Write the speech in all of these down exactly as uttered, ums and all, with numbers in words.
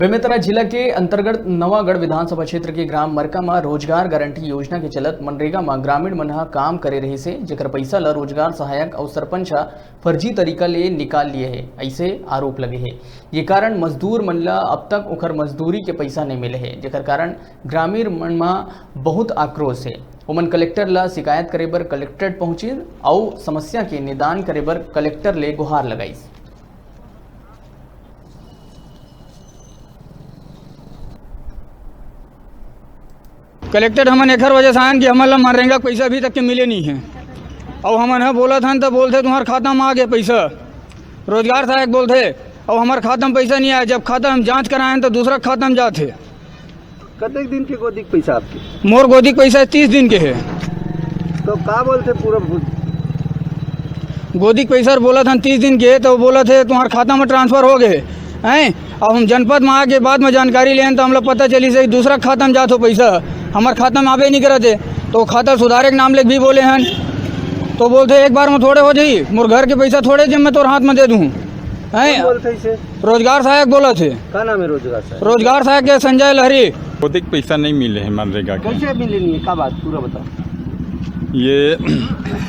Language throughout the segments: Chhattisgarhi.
बेमेतरा जिला के अंतर्गत नवागढ़ विधानसभा क्षेत्र के ग्राम मरका म रोजगार गारंटी योजना के चलत मनरेगा म ग्रामीण मन ह काम करे रहिस हे, जेकर पइसा ल रोजगार सहायक अउ सरपंच ह फर्जी तरीका ले निकाल लिए हे, अइसे आरोप लगे हे। ये कारण मजदूर मन ल अब तक ओकर मजदूरी के पइसा नइ मिले हे, जेकर कारण ग्रामीण मन म बहुत आक्रोश हे। ओमन कलेक्टर ल शिकायत करे बर कलेक्ट्रेट पहुंचिस अउ समस्या के निदान करे बर कलेक्टर ले गुहार लगाइस। कलेक्टर हमन एखर वजह से आयन कि हमन ला मनरेगा के पइसा अभी तक के मिले नइ हे। अउ हमन ह बोलत हन त बोलथे, "तुम्हर खाता म आ गे पइसा।" रोजगार सहायक बोलथे, "अउ हमर खाता म पइसा नइ आय।" जब खाता म जांच करायन त दूसरा खाता म जाथे। कतेक दिन के गोदी के पइसा आपके? मोर गोदी के पइसा तीस दिन के हे। तो का बोलथे पूरा भू- गोदी के पइसा बोलत हन तीस दिन के, तो बोलत हे, "तुम्हर खाता म ट्रांसफर हो गे हे।" हैं? अब हम जनपद म आके बाद म जानकारी लेन, त हमला पता चलिस हे कि दूसरा खाता म जात हो पइसा, हमर खाता म आबे नइ करत हे। तो खाता सुधारे के नाम ले भी बोले हन, तो बोलथे, "एक बार म थोड़े हो जाही, मोर घर के पइसा थोड़े जे मैं तोर हाथ म दे दूं।" हैं? कौन बोलथे इसे? रोजगार सहायक बोलत हे। का नाम हे रोजगार सहायक? रोजगार सहायक के संजय लहरी। गोदी के पइसा नइ मिले हे मनरेगा के। कइसे मिले नइ हे? का बात पूरा बताओ। ये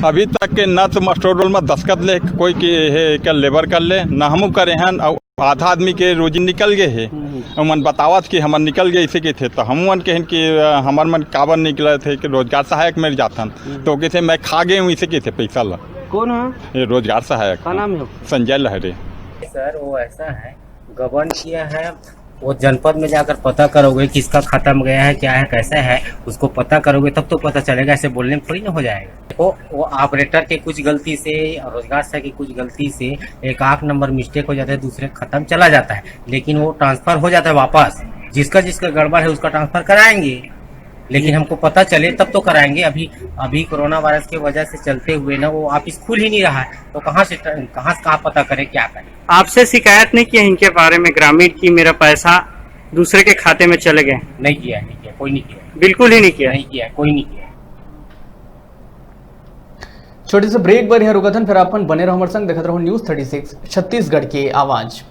अभी तक के ना तो मस्टररोल म दस्तखत ले कोई के हे, का लेबर कर ले, ना हमू करे हन, अउ आधा आदमी के रोजी निकल गे हे। हम्म। अउ मन बतावत कि हमर निकल गे, अइसे कहिथे, त हमू मन कहेन कि, अ, हमर मन काबर निकलत हे कि रोजगार सहायक मेर जाथन, हम्म। तो कहिथे, "मैं खा गे हूं," अइसे कहिथे पइसा ला। कौन हे? ये रोजगार सहायक। का नाम हे? संजय लहरी। सर, वो ऐसा है, गबन किया है, वो जनपद में जाकर पता करोगे किसका खाता में गया है, क्या है, कैसा है, उसको पता करोगे तब तो पता चलेगा। ऐसे बोलने में थोड़ी ना हो जाएगा। देखो, वो ऑपरेटर के कुछ गलती से, रोजगार सहायक की कुछ गलती से एक आख नंबर मिस्टेक हो जाता है, दूसरे के खाता में चला जाता है, लेकिन वो ट्रांसफर हो जाता है वापस। जिसका जिसका गड़बड़ है उसका ट्रांसफर कराएंगे, लेकिन हमको पता चले तब तो कराएंगे। अभी, अभी कोरोना वायरस की वजह से चलते हुए ना वो ऑफिस खुल ही नहीं रहा है, तो कहाँ से, कहाँ से, कहाँ पता करें, क्या करें? आपसे शिकायत नहीं किया इनके बारे में ग्रामीण की, मेरा पैसा दूसरे के खाते में चले गए? नहीं किया है, नहीं किया, कोई नहीं किया है। बिल्कुल ही नहीं किया? नहीं किया है, कोई नहीं किया है। छोटे से ब्रेक बर यहाँ रुकत हन, फिर अपन बने रहो हमारे संग, देखत रहो न्यूज़ थर्टी सिक्स छत्तीसगढ़ के आवाज़।